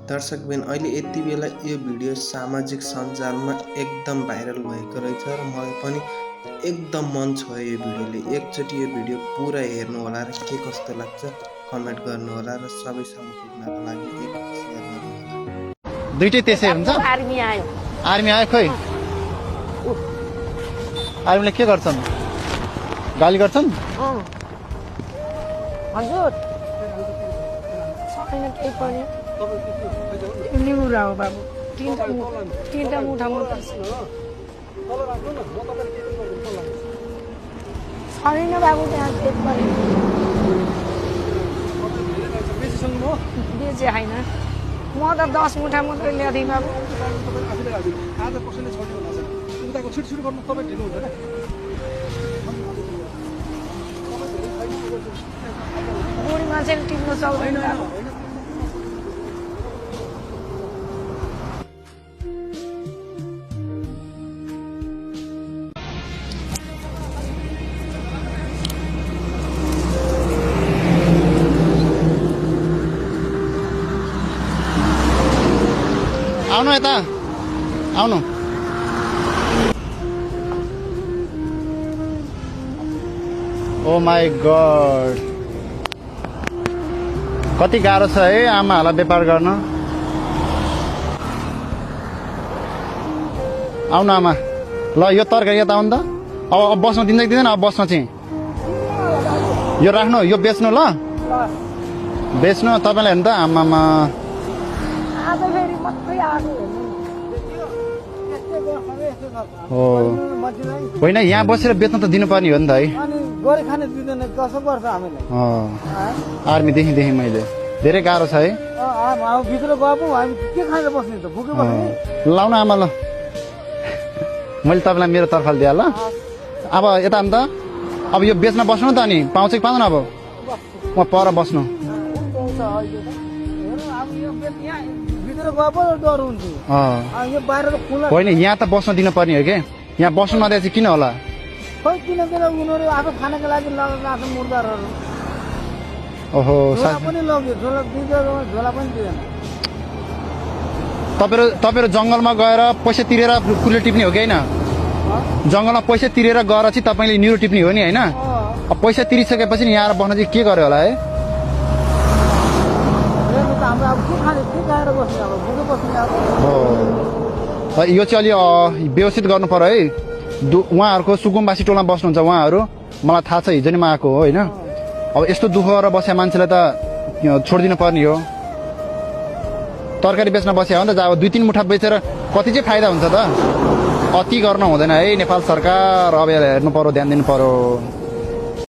दर्शकबिन अहिले यति बेला यो भिडियो सामाजिक सञ्जालमा एकदम भाइरल भएको रहेछ र मलाई पनि एकदम मन छोयो यो भिडियोले। एकचोटि यो भिडियो पुरा हेर्नु होला र के कस्तो लाग्छ कमेन्ट गर्नु होला र सबैसँग पुग्नको लागि एक शेयर गर्नु होला। दुईटै त्यसै हुन्छ। आर्मी आयो खोइ। आर्मीले के गर्छन्? गाली गर्छन्? हजुर छैन केही पनि निमुरा हो बाबु तीनटा मुठा मुठा छैन बाबु त्यहाँ केही पनि बेचे होइन म त 10 मुठा मात्रै ल्याएको थिएँ बाबु। बुढी मान्छेले टिप्नु सक्दैन बाबु। आउनु यता आउनु। ओ माई गॉड कति गाह्रो छ है आमाहरूलाई व्यापार गर्न। आउनु आमा ल यो तरकारी यता आउनु त। अब बस्न दिन्छ कि दिँदैन? अब बस्न चाहिँ यो राख्नु यो बेच्नु ल बेच्नु तपाईँलाई हेर्नु त आमामा हो होइन यहाँ बसेर बेच्न त दिनुपर्ने हो नि त है। आर्मीदेखि मैले धेरै गाह्रो छ है। लाउनु आमा ल मैले तपाईँलाई मेरो तर्फले दिएँ ल। अब यता अन्त अब यो बेच्न बस्नु त अनि पाउँछ कि पाउँदैन? अब म पर बस्नु होइन यहाँ त बस्न दिनु पर्ने हो कि यहाँ बस्नु नदिए चाहिँ किन होला? ओहो तपाईँहरू जङ्गलमा गएर पैसा तिरेर कुलो टिप्ने हो कि होइन? जङ्गलमा पैसा तिरेर गएर चाहिँ तपाईँले निरो टिप्ने हो नि होइन? अब पैसा तिरिसकेपछि यहाँ आएर बस्न चाहिँ के गर्यो होला है? यो चाहिँ अलि व्यवस्थित गर्नु पर्यो है। उहाँहरूको सुकुम्बासी टोलमा बस्नुहुन्छ उहाँहरू, मलाई थाहा छ हिजो नि म आएको हो होइन। अब यस्तो दुःख गरेर बस्या मान्छेलाई त छोडिदिनु पर्ने हो। तरकारी बेच्न बस्या हो नि त, अब 2-3 मुठा बेचेर कति चाहिँ फाइदा हुन्छ त? अति गर्न हुँदैन है नेपाल सरकार। अब हेर्नु पर्यो, ध्यान दिनु पर्यो।